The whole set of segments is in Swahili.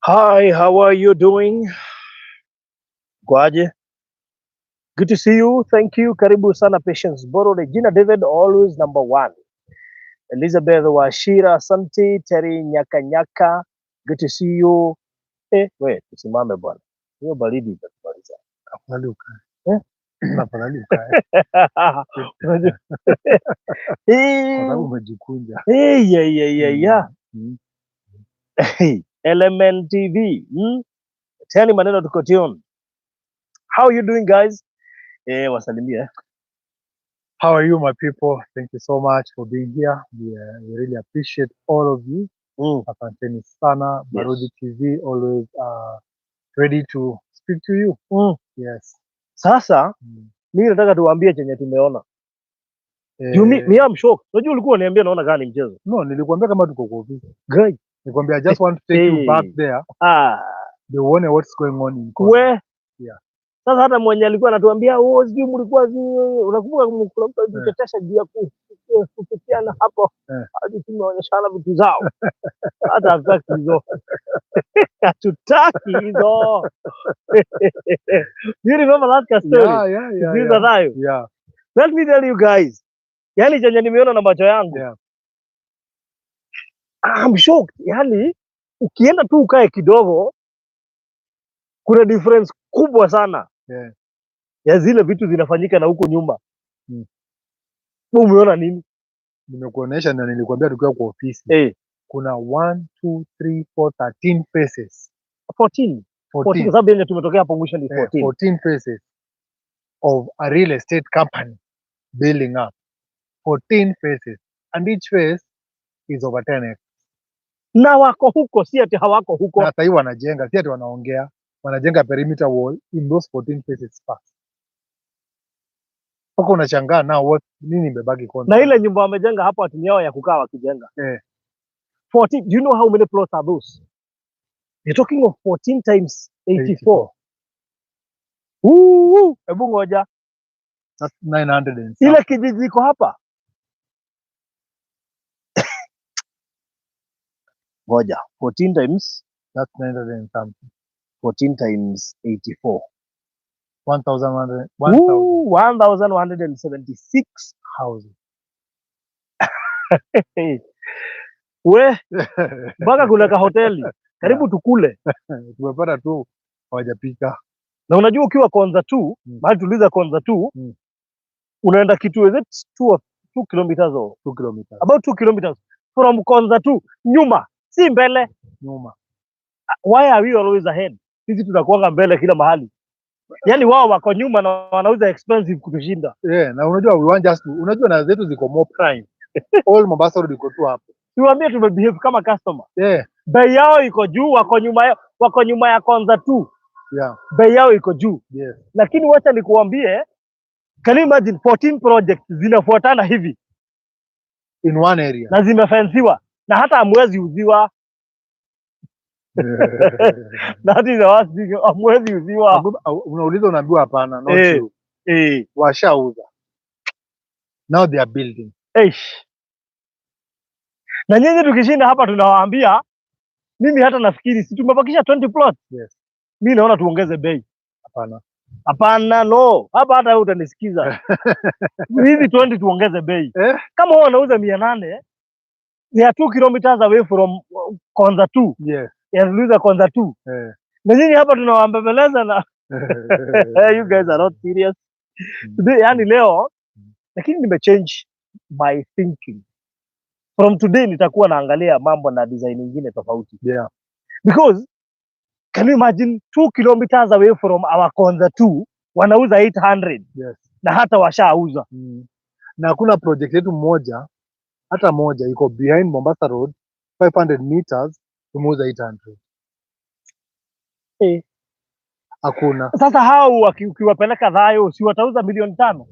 Hi, how are you doing? Kwaje? Good to see you. Thank you. Karibu sana, Patience Boro. Regina David, always number one. Elizabeth Wachira, asante. Terry Nyaka Nyaka, good to see you. Eh, we, tusimame bwana. Hiyo baridi itatumaliza. Afadhali ukae. Eh? Afadhali ukae Unajua- kwa sababu Eh, umejikunja. eh, yeah. Hey, LMN TV. Tell maneno tuko tune. How are you doing, guys? Eh, wasalimie. How are you, my people? Thank you so much for being here. We really appreciate all of you. Asanteni sana. Barudi TV always ready to speak to you. Yes. Sasa mimi nataka tuwaambie chenye tumeona. Juu mi am shocked. Unajua ulikuwa unaniambia naona kama ni mchezo. No, nilikuambia kama tuko kwa ofisi. Guy. Nilikwambia I just want to take you back Hey. There. Ah, Ndio uone what's going on in Konza. We. Yeah. Sasa hata mwenye alikuwa anatuambia, "Oh, sijui mlikuwa sijui," unakumbuka kuna mtu alitutetesha juu ya kufikiana hapo hadi tumeonyeshana vitu zao. Hata hatutaki hizo. Hatutaki hizo. You remember that story? Yeah. Sijui za nayo. Yeah. Let me tell you guys. Yaani chenye nimeona na macho yangu. I'm shocked. Yaani ukienda tu ukae kidogo kuna difference kubwa sana ya zile vitu zinafanyika na huko nyuma. Wewe umeona nini? Nimekuonesha na nilikwambia tukiwa kwa ofisi. Kuna 1 2 3 4 13 phases. 14. 14 14. kwa sababu yenye tumetokea hapo mwisho ni 14. 14 phases of a real estate company building up. 14 phases. And each phase is over 10 acres. Na wako huko, si ati hawako huko. Na sahii wanajenga, si ati wanaongea, wanajenga perimeter wall in those 14 phases first. Mpaka unashangaa now what nini imebaki Konza. Na ile nyumba wamejenga hapo ati ni yao ya kukaa wakijenga. 14, do you know how many plots are those? You're talking of 14 times 84. Ooh, hebu ngoja. That's 900 and Ile something. Kijiji iko hapa. Ngoja. 14 times That's 900 and something. 14 times 84. 1100 1000 Ooh, 1176 houses. Hey. We, mpaka kuna kahoteli. Karibu tukule. Tumepata tu hawajapika. Na unajua ukiwa Konza 2, mahali tuliza Konza 2, unaenda kitu, is it 2 or 2 kilometers or 2 kilometers. About 2 kilometers from Konza 2, nyuma, si mbele. Nyuma. Why are we always ahead? Sisi tunakuanga mbele kila mahali. Yaani wao wako nyuma na wanauza expensive kutushinda. Yeah, na unajua we want just to, unajua na zetu ziko more prime. All Mombasa Road iko tu hapo. Tuambie tumebehave kama customer. Bei yao iko juu, wako nyuma ya Konza 2. Bei yao iko juu. Lakini wacha nikuambie, can you imagine 14 projects zinafuatana hivi In one area. Na zimefensiwa na hata hamwezi uziwa. That is the worst thing, hamwezi uziwa. Unauliza unaambiwa hapana, not you. Washauza. Now they are building. Eish. Na nyinyi tukishinda hapa tunawaambia, mimi hata nafikiri si tumebakisha 20 plots. Yes. Mi naona tuongeze bei. Hapana. Hapana, no. Hapa hata wewe utanisikiza. Hizi 20 tuongeze bei. Eh? Kama wao wanauza 800, they are 2 kilometers away from Konza 2. Ya Konza 2. Na nyinyi hapa tunawambembeleza na you guys are not serious. Today, yani leo, lakini nimechange my thinking. From today nitakuwa naangalia mambo na design nyingine tofauti. Because can you imagine 2 kilometers away from our Konza 2 wanauza 800 na hata washauza. Na hakuna project yetu moja hata moja iko behind Mombasa Road 500 meters tumeuza 800. Hakuna. Sasa hao ukiwapeleka Dhayo si watauza milioni 5?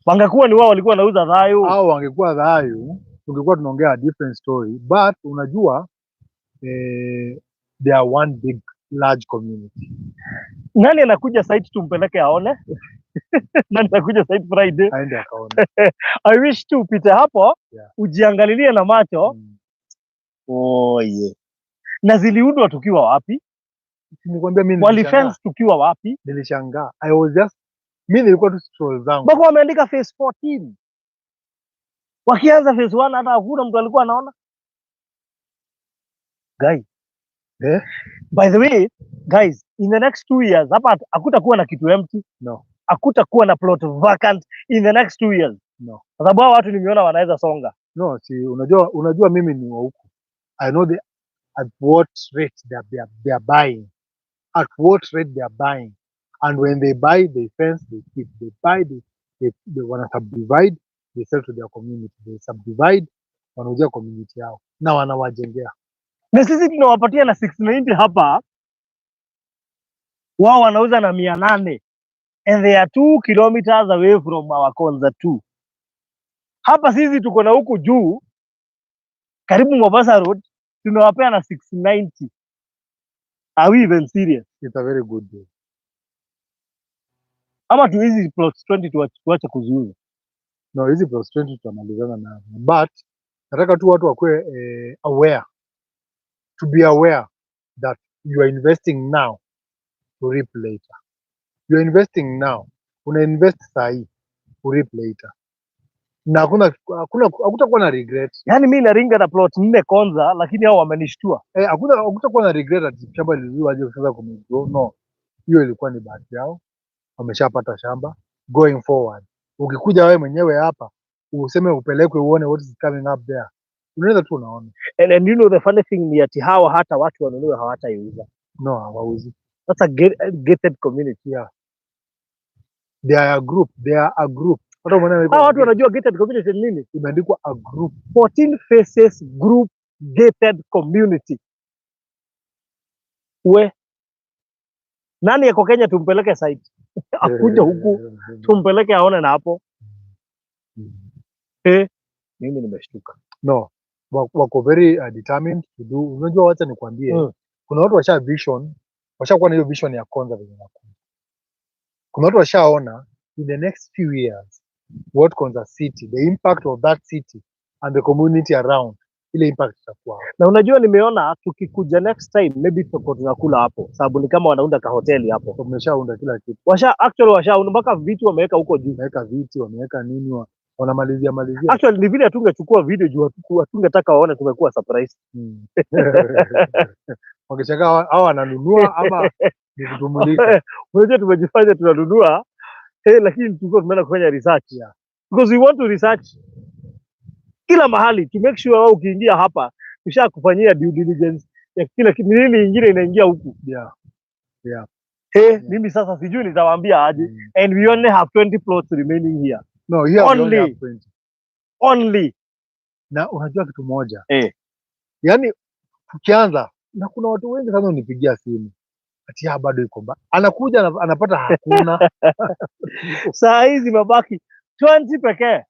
Wangekuwa ni wao walikuwa wanauza Dhayo. Au wangekuwa Dhayo tungekuwa tunaongea a different story, but unajua they are one big large community. Nani anakuja site tumpeleke aone? Nani anakuja site Friday? Aende akaone. I wish tu upite hapo ujiangalilie na macho. Oh, yeah. Na ziliundwa tukiwa wapi? Nikwambia mimi nilishangaa. Walifence tukiwa wapi? Nilishangaa. I was just, mimi nilikuwa tu stroll zangu. Mpaka wameandika phase 14. Wakianza phase 1 hata hakuna mtu alikuwa anaona. Guy. Eh? By the way, guys, in the next 2 years hapa hakutakuwa na kitu empty. No. Hakutakuwa na plot vacant in the next 2 years. No. Kwa sababu hao watu nimeona wanaweza songa. No, si unajua mimi ni wa huku. I know at what rate they are buying. At what rate they are buying. And when they buy, they fence, they keep. They buy, they wana subdivide, they sell to their community. They subdivide, wanauzia community yao na wanawajengea. Na sisi tunawapatia na 690 hapa, wao wanauza na 800 and they are 2 kilometers away from our Konza 2. Hapa sisi tuko na huku juu karibu Mombasa Road, tunawapea na 690. Are we even serious? It's a very good deal. Ama tu hizi plots 20 tuache kuziuza? No, hizi plots 20 tutamalizana nazo. But nataka tu watu wakuwe aware. To be aware that you are investing now to reap later. You are investing now. Una invest sahi to reap later. Na hakutakuwa na regret. Yaani mi naringa na plot nne Konza, lakini hao wamenishtua. Eh, hakuna hakutakuwa na regret ati shamba liliuzwa aje sasa kumegrow. No. Hiyo ilikuwa ni bahati yao. Wameshapata shamba. Going forward. Ukikuja wewe mwenyewe hapa useme upelekwe uone what is coming up there. Unaweza tu unaona. And you know the funny thing ni ati hawa hata watu wanunue hawataiuza. No, hawauzi. That's a gated community. Yeah. They are a group. They are a group. Hata umeona Hawa watu wanajua gated community ni nini? Imeandikwa a group. 14 Faces Group gated community. We nani yako Kenya tumpeleke site? Akuja huku tumpeleke aone na hapo. Eh, mimi nimeshtuka. No, wako very determined to do. Unajua, wacha nikwambie, kuna watu washa vision, washakuwa na hiyo vision ya kwanza venye nakuja. Kuna watu washaona in the next few years what Konza City, the impact of that city and the community around, ile impact itakuwa. Na unajua nimeona tukikuja next time maybe tutakuwa tunakula hapo, sababu ni kama wanaunda kahoteli hapo. Wameshaunda kila kitu. Washa actually washaunda mpaka vitu wameweka huko juu. Wameweka viti, wameweka nini, wanamalizia malizia. Actually ni vile hatungechukua video juu hatungetaka waone tumekuwa surprise. Wakishangaa hawa wananunua ama ni kutumulika. Unajua tumejifanya tunanunua lakini tulikuwa tumeenda kufanya research. Because we want to research kila mahali to make sure wewe ukiingia hapa tushakufanyia due diligence ya kila kitu, nini ingine inaingia huku. Mimi sasa sijui nitawaambia aje. And we only have 20 plots remaining here. No, here we only Only. have 20. Only. Na unajua kitu moja? Eh. Yaani tukianza, na kuna watu wengi sana unipigia simu ati bado iko anakuja anapata hakuna. Saa hizi mabaki 20 pekee.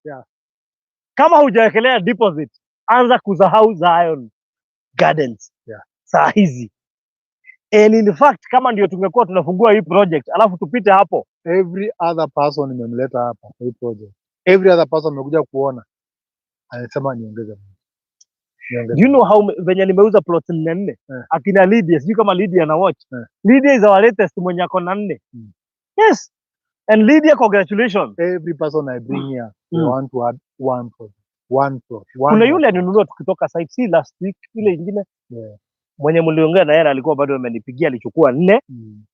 Kama hujawekelea deposit, anza kusahau Zion Gardens. Saa hizi. And in fact kama ndio tungekuwa tunafungua hii project alafu tupite hapo. Every other person nimemleta hapa kwa hii project. Every other person amekuja kuona anasema niongeze. Niongeze. Do you know how venye nimeuza plot nne nne? Eh. Akina Lydia, sijui kama Lydia na watch. Eh. Lydia is our latest mwenye ako na nne. Yes. And Lydia, congratulations. Every person I bring here, they want to add one plot. One plot. One Kuna more. yule alinunua tukitoka site si last week, ile ingine mwenye mliongea na yeye alikuwa bado amenipigia, alichukua nne.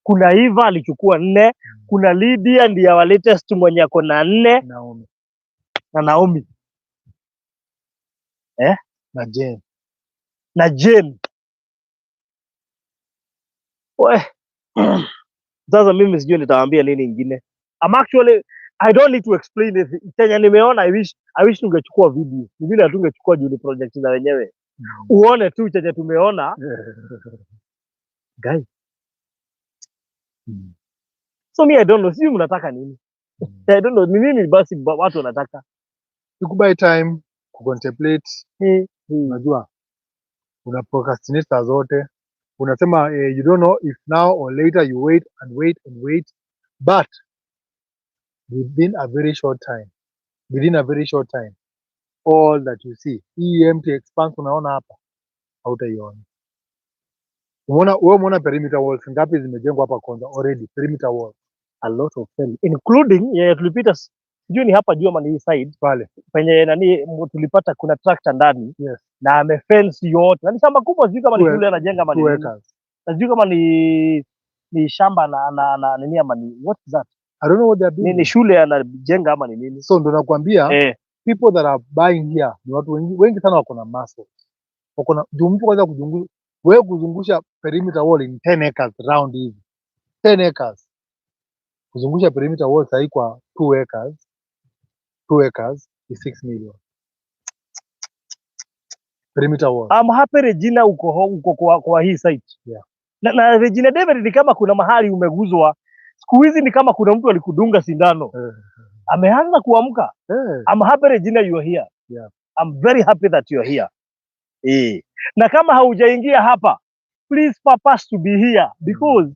Kuna Eva alichukua nne. Kuna Lydia ndiye our latest mwenye ako na nne. Naomi. Na Naomi. Eh? Na Jane. Na Jane. We. Sasa mimi sijui nitawaambia nini ingine. I'm actually, I don't need to explain it. Chenye nimeona, I wish tungechukua video. Ni vile hatungechukua juu ni project za wenyewe. Uone tu chenye tumeona. Guy. So me, I don't know. Sijui mnataka nini. I don't know. Ni nini basi watu wanataka? To buy time, kucontemplate, unajua una procrastinate saa zote, unasema you don't know if now or later, you wait and wait and wait, but within a very short time, within a very short time, all that you see, hii empty expanse unaona hapa, hautaiona. Umeona, wewe umeona perimeter walls ngapi zimejengwa hapa Konza already? Perimeter walls. A lot of them, including yenye tulipita, sijui ni hapa juu ama ni hii side pale penye nani tulipata kuna tractor ndani na amefence yote, na ni shamba kubwa, sijui kama ni shule anajenga ama ni Two nini. acres. Na sijui kama ni shamba na nini ama ni what is that? I don't know what they are doing. Ni shule anajenga ama ni nini? So ndo nakwambia, people that are buying here ni watu wengi, wengi sana wako na muscle. Wako na juu mtu kwanza kuzungusha, wewe kuzungusha perimeter wall in 10 acres round hivi. 10 acres. Kuzungusha perimeter wall sahi kwa 2 acres, 2 acres is 6 million. Perimeter wall. I'm happy Regina uko kwa hii site. Na Regina David, ni kama kuna mahali umeguzwa. Siku hizi ni kama kuna mtu alikudunga sindano. Ameanza kuamka. I'm happy, Regina, you are here. I'm very happy that you are here. Na kama haujaingia hapa, please purpose to be here because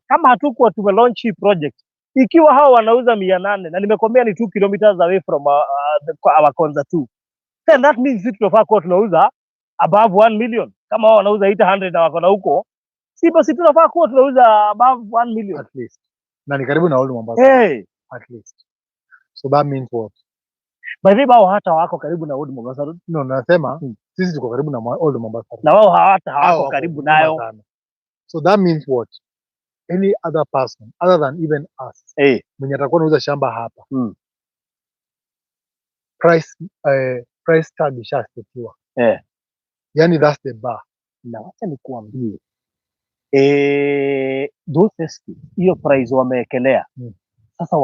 kama hatukuwa tumelaunch hii project, ikiwa hao wanauza 800 na nimekwambia ni 2 kilometers away from our Konza 2, then that means sisi tunafaa kuwa tunauza above 1 million. Kama wao wanauza 800 na wako na huko, si basi tunafaa kuwa tunauza above 1 million? At least. Na ni karibu na Old Mombasa. Hey. At least. So that means what? By the way, wao hata wako karibu na Old Mombasa Road. No, nasema sisi tuko karibu na Old Mombasa Road. Na wao hawata Hao hawako wako karibu nyuma nayo. sana. So that means what? Any other person other than even us mwenye atakuwa anauza shamba hapa, price tag ishasetiwa. Yani that's the bar. Na wacha nikuambie, those estates, hiyo price wamewekelea sasa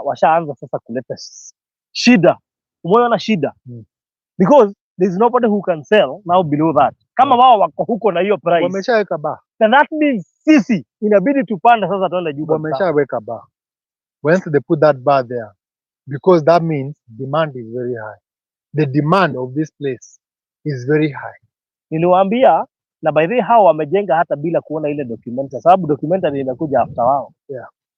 washaanza sasa kuleta shida. Umeona shida? Because there is nobody who can sell now below that. Kama wao wako huko na hiyo price, Wameshaweka bar. Then that means sisi inabidi tupande sasa tuende juu kabisa. Wameshaweka bar. Once they put that bar there, because that means demand is very high. The demand of this place is very high. Niliwaambia, na by the way hao wamejenga hata bila kuona ile documentary, sababu documentary imekuja after wao.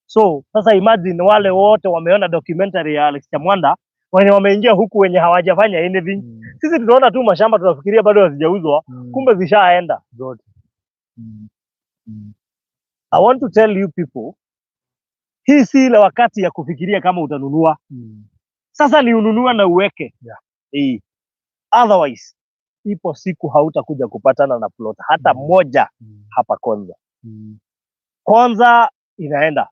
So sasa imagine wale wote wameona documentary ya Alex Chamwanda, wenye wameingia huku, wenye hawajafanya anything. Sisi tunaona tu mashamba, tunafikiria bado hazijauzwa, kumbe zishaenda Zote. I want to tell you people, hii si ile wakati ya kufikiria kama utanunua. Sasa ni ununue na uweke. Otherwise, ipo siku hautakuja kupatana na plot hata moja hapa Konza. Konza inaenda.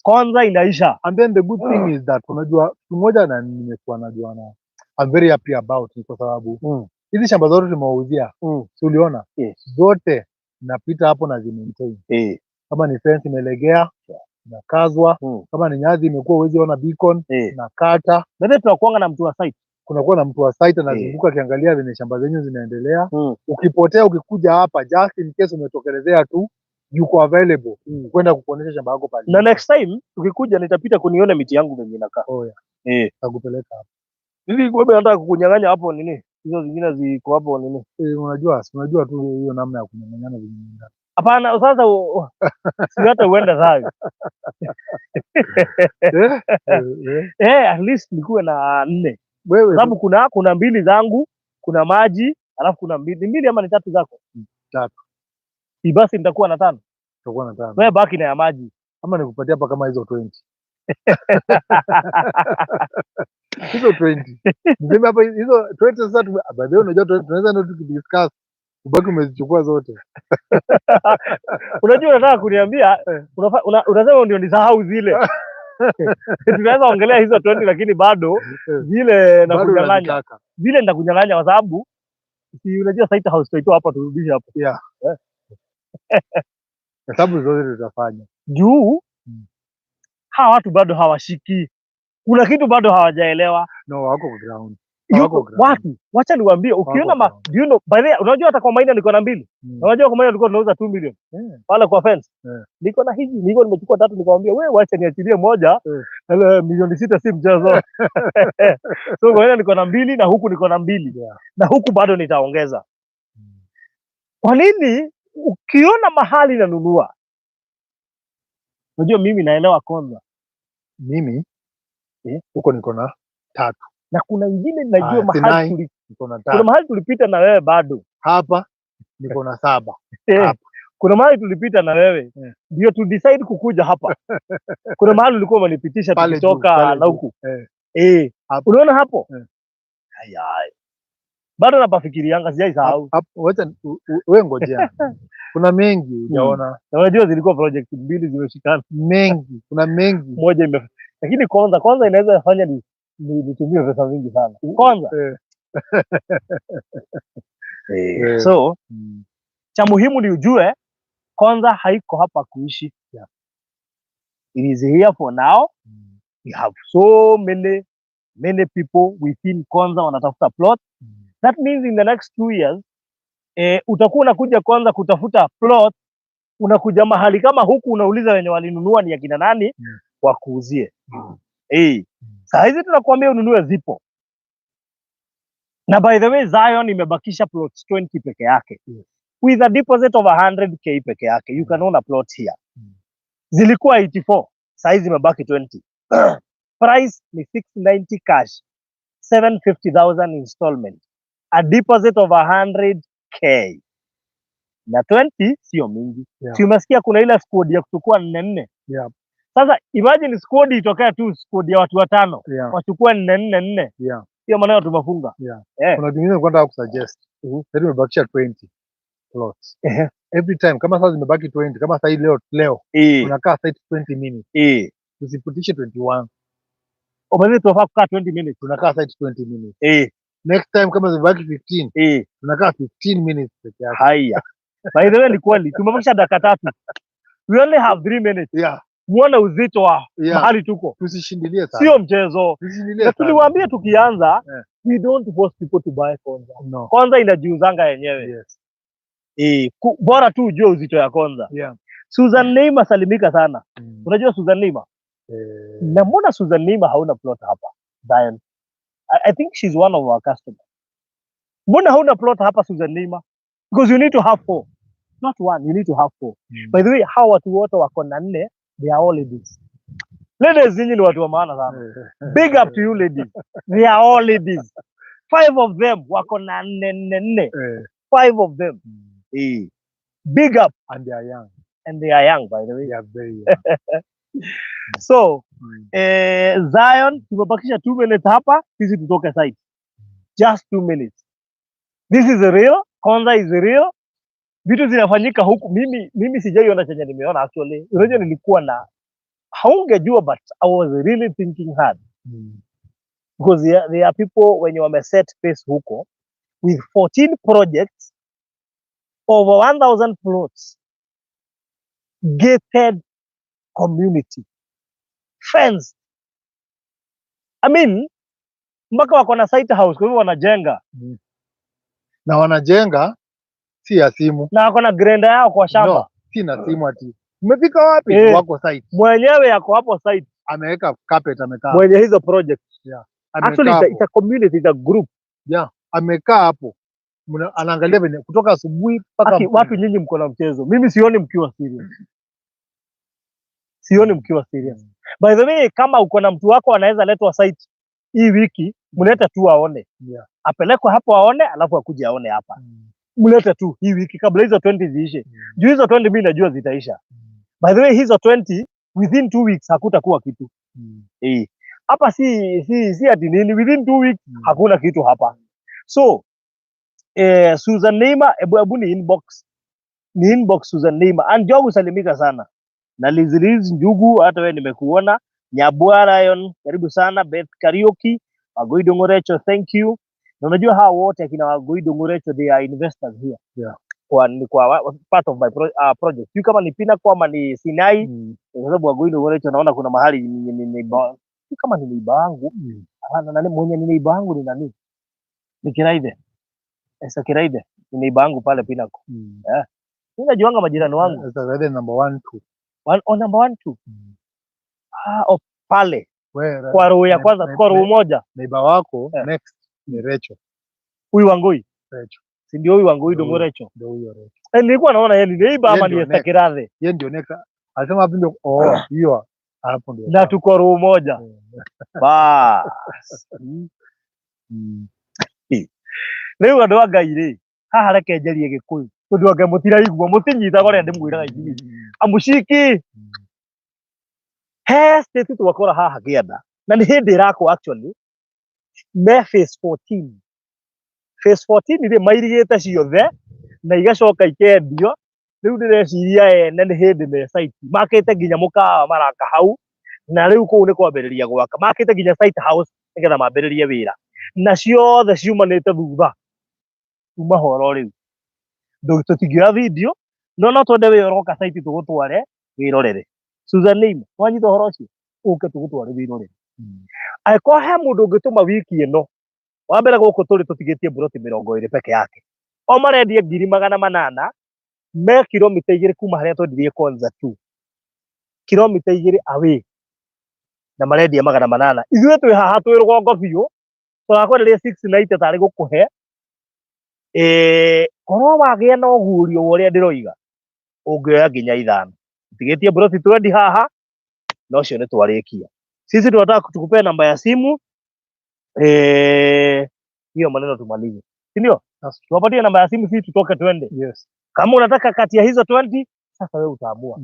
Konza inaisha. And then the good thing is that unajua kitu moja na nimekuwa najua na I'm very happy about ni kwa sababu hizi shamba zote tumewauzia, si uliona? Yes. Zote napita hapo na zimaintain. Kama ni fence imelegea, inakazwa. Kama ni nyasi imekuwa huwezi ona beacon, nakata. Bado tunakuanga na mtu wa site. Kunakuwa na mtu wa site anazunguka akiangalia venye shamba zenyu zinaendelea. Ukipotea ukikuja hapa, just in case umetokelezea tu, yuko available kwenda kukuonyesha shamba yako pale. Na next time tukikuja nitapita kunione miti yangu venye inakaa. Oh yeah, takupeleka hapo. Hivi wewe nataka kukunyang'anya hapo nini? Hizo zingine ziko hapo nini? Eh, unajua, si unajua tu hiyo namna ya kunyang'anyana venye inaenda. Hapana, sasa si hata uende sawa. Eh, eh, eh. Eh, at least nikuwe na nne. Wewe Sababu kuna mbili zangu, kuna maji, alafu kuna mbili, mbili ama ni tatu zako? Tatu. Si basi nitakuwa na tano. Tutakuwa na tano. Wewe baki na ya maji. Ama nikupatia hapa kama hizo 20. Hizo 20. Niseme hapa hizo 20 sasa by the way unajua tunaweza ndio tukidiscuss ubaki umezichukua zote. Unajua unataka kuniambia unasema ndio nisahau zile. Tunaweza ongelea hizo 20 lakini bado zile Bado nakunyang'anya. unazitaka. Zile nitakunyang'anya kwa sababu si unajua site house tutaitoa hapa turudishe hapo. Yeah. Hesabu zote tutafanya. Juu hawa watu bado hawashiki. Kuna kitu bado hawajaelewa. No, wako kwa ground. Yuko, Hawako ground. watu, wacha niwaambie, ukiona ma, ground. do you know, by the way, unajua hata kwa Maina niko na mbili. Unajua kwa Maina tulikuwa tunauza 2 million. Pale kwa fence. Niko na hizi, niko nimechukua tatu nikamwambia wewe wacha niachilie moja. Ele, milioni 6 si mchezo. So kwa hiyo niko na mbili na huku niko na mbili. Na huku bado nitaongeza. Kwa nini ukiona mahali nanunua? Unajua mimi naelewa Konza. Mimi huko niko na tatu. Na kuna ingine najua Aya, mahali Sinai, tuli, niko na kuna tatu. mahali tulipita na wewe bado. Hapa Niko na 7. Eh, kuna mahali tulipita na wewe ndio tu decide kukuja hapa. Kuna mahali ulikuwa umenipitisha Pale juu, tukitoka pale na juu. huku. Eh. Eh, Hapo. unaona hapo? Eh. Haya. Bado napafikirianga, sijaisahau. Wacha wewe ngojea. Kuna mengi hujaona. Na unajua zilikuwa project mbili zimeshikana. Mengi, kuna mengi. Moja ime, lakini kwanza inaweza fanya ni nitumie pesa mingi sana. Kwanza. So, cha muhimu ni ujue Konza haiko hapa kuishi. It is here for now. We have so many many people within Konza wanatafuta plot. That means in the next 2 years, utakuwa unakuja Konza kutafuta plot, unakuja mahali kama huku unauliza wenye walinunua ni akina nani wakuuzie. Saa hizi tunakuambia ununue, zipo. Na by the way, Zion imebakisha plots 20 peke yake. With a deposit of 100K peke yake, you can own a plot here. Zilikuwa 84, saa hizi zimebaki 20. Price ni 690 cash, 750,000 installment. A deposit of 100K. Na 20 sio mingi. Si umesikia kuna ile squad ya kuchukua nne nne? Yeah. Sasa imagine squad itokea tu squad ya watu watano wachukue nne nne nne. Hiyo maneno tumefunga. Kuna kingine nilikuwa nataka kusuggest. Sasa tumebakisha 20 plots. Every time kama sasa zimebaki 20, kama sasa hii leo leo tunakaa site 20 minutes. Tusipitishe 21. Umesema tunafaa kukaa 20 minutes. Tunakaa site 20 minutes. Next time kama zimebaki 15, tunakaa 15 minutes peke yake. Haya. By the way, ni kweli tumebakisha dakika 3. We only have 3 minutes. Muone uzito wa mahali tuko. Tusishindilie sana. Sio mchezo. Tusishindilie Na sana. tuliwaambia tukianza, we don't force people to buy Konza. No. Konza inajiuzanga yenyewe. Bora tu ujue uzito ya Konza. Susan Neima, salimika sana. Unajua Susan Neima? Na mbona Susan Neima hauna plot hapa? Zion. I think she's one of our customers. Mbona hauna plot hapa, Susan Neima? Because you need to have four. Not one, you need to have four. By the way, hawa watu wote wako na nne, they are all ladies. Ladies, nyinyi ni watu wa maana sana. Big up to you, ladies. They are all ladies. Five of them wako na nne nne nne. Five of them. Big up. And they are young. And they are young, by the way. They are very young. So, Zion, tumebakisha 2 minutes hapa, sisi tutoke site. Just 2 minutes. This is real. Konza is real. Vitu zinafanyika huku. Mimi sijaiona chenye nimeona actually. Unajua nilikuwa na haungejua, but I was really thinking hard because there are people wenye wameset pace huko with 14 projects, over 1000 plots, gated community, fenced. I mean, mpaka wako na site house, kwa hivyo wanajenga. Na wanajenga si ya simu. Na wako na grinder yao kwa shamba. No, si na simu ati umefika wapi? Wako site. Mwenyewe yako hapo site. Ameweka carpet, amekaa. Mwenye hizo project. Actually, Amekaa it's a hapo. Community, it's a group. Yeah, amekaa hapo. Anaangalia venye kutoka asubuhi mpaka Aki, watu nyinyi mko na mchezo. Mimi sioni mkiwa serious. Sioni mkiwa serious. By the way, kama uko na mtu wako anaweza letwa site hii wiki, mlete tu aone. Apelekwe hapo aone, alafu akuje aone hapa. Mlete tu hii wiki kabla hizo 20 ziishe. Juu hizo 20 mimi najua zitaisha. By the way, hizo 20 within 2 weeks hakutakuwa kitu. Eh. Hapa si ati nini, within 2 weeks hakuna kitu hapa. So, Susan Neima, ebu ni inbox Susan Neima. And Njogu, salimika sana. Na Liz Liz Njugu, hata wewe nimekuona. Nyabwa Lion, karibu sana. Beth Karaoke, Wagoido Ngorecho, thank you. Na unajua hawa wote akina Wagoido Ngorecho, they are investors here. Kwa part of my project. Sijui kama ni Pinnacle ama ni Sinai, kwa sababu Wagoido Ngorecho naona kuna mahali sijui kama ni neighbor wangu. Hapana, nani mwenye ni neighbor wangu ni nani? Ni Kiraithe. Esa Kiraithe ni neighbor wangu pale Pinnacle. Mimi najuanga majirani wangu. Sasa ile number one, two. One, oh, number one, two. Ah, oh, pale Wewe, kwa row ya kwanza, kwa row moja. Neighbor wako next ni Rachel. Huyu Wangui. Rachel. Si ndio huyu Wangui Ndio Dongo huyo. Rachel? Ndio huyo Rachel. Eh, nilikuwa naona yeye ni neighbor Yeye ama ni ndio Esther next. Kirathe. Yeye ndio next. Alisema hapo ndio, oh, hiyo hapo ndio. Na tuko row moja. Bas. Rĩu andũ a Ngai rĩ, haha reke njarie Gĩkũyũ. Tondu anga mũtiraigua, mũtinyitaga ũrĩa ndĩmwĩraga ithuĩ. Amuciki he state twakora haha kĩanda na nĩ hĩndĩ ĩrakwo, actually me phase 14. Phase 14 rĩ, mairigĩte ciothe na igacoka ikendio. Rĩu ndĩreciria ene nĩ hĩndĩ me site makĩte nginya mũkawa maraka hau, na rĩu kũu nĩ kwambĩrĩria gwaka, makĩte nginya site house nĩgetha mambĩrĩrie wĩra, na ciothe ciumanĩte thutha kuma horo. Rĩu tũtingĩoya video, no twende wĩ ũroka site tũgũtware wĩrorere. Susan Neima, wanyita ũhoro ũcio, ũke tũgũtware wĩrorere. Angĩkorwo he mũndũ ũngĩtũma wiki ĩno wa mbere, gũkũ tũrĩ tũtigĩtie mburoti 20 peke yake, o marendia 800,000, me kilomita 2 kuma harĩa twendirie Konza 2, kilomita 2 away, na marendia 800. Ithuĩ twĩ haha, twĩ rũgongo biũ, tũrakwenderia 690 tarĩ gũkũhe. Korwo wagĩa na ũguũrio wa ũrĩa ndĩroiga, ũngĩoya nginya ithano. Tigĩtie mburoti 20 haha, na ũcio nĩ twarĩkia. Sisi tunataka tukupee namba ya simu, hiyo maneno tumalize, si ndio? Tuwapatie namba ya simu, sisi tutoke twende. Yes. Kama unataka kati ya hizo 20, sasa wewe utaamua.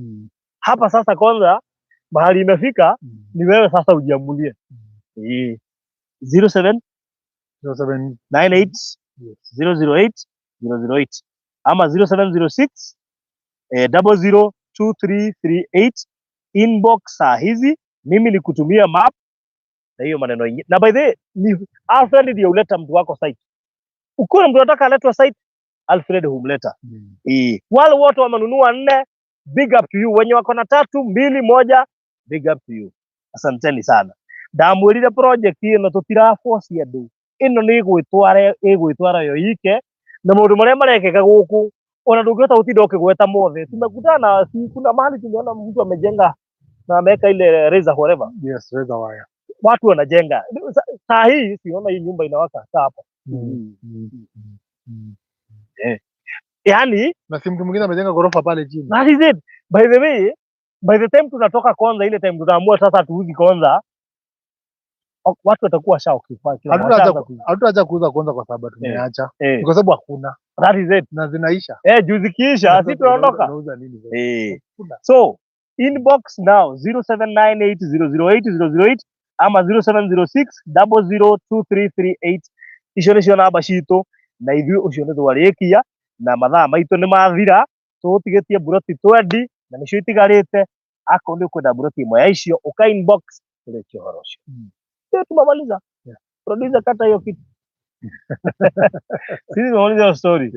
Hapa sasa kwanza mahali imefika ni wewe sasa ujiamulie. 07 07 98 008 008 ama 0706 002338. Inbox saa hizi, mimi ni kutumia map na hiyo maneno ingine. Na by the way, ni Alfred ndio huleta mtu wako site. Ukiwa mtu anataka aletwe site, Alfred humleta. Wale wote wamenunua nne, big up to you. Wenye wako na tatu, mbili, moja, big up to you. Asanteni sana. Ndamwĩrire project ĩno tũtirabocia andũ, ĩno nĩ ĩgwĩtwara, ĩgwĩtwara yo ike, na maũndũ marĩa marekĩka gũkũ ona ndũngĩhota gũtinda ũkĩgweta mothe. Tumekutana, si kuna mahali tumeona mtu amejenga na ameweka ile razor, whatever. Yes, razor wire. Watu wanajenga. Saa hii siona hii nyumba inawaka saa hapa. Yani Na si mtu mwingine amejenga ghorofa pale chini. That is it. By the way, by the time tunatoka Konza, ile time tutaamua sasa tuuzi Konza, watu watakuwa washa occupy kila washaanza Hatutaacha kuuza kwanza kwa sababu tumeacha. Ni kwa sababu hakuna That is it. Na zinaisha. Eh, juu zikiisha si Sasa tunaondoka. Unauza nini sasa? Hakuna. So inbox now 0798008008 ama 0706 002338. Icio nĩcio namba citũ, na ithuĩ ũcio nĩ twarĩkia na mathaa maitũ nĩ mathira. Tũgũtigĩtie mburoti 20 na nĩcio itigarĩte. Akorwo nĩ ũkwenda mburoti ĩmwe ya icio, ũka inbox tũrĩkie ũhoro ũcio. Ndio tumemaliza. Producer, kata hiyo kitu. Sisi tumemaliza hiyo story.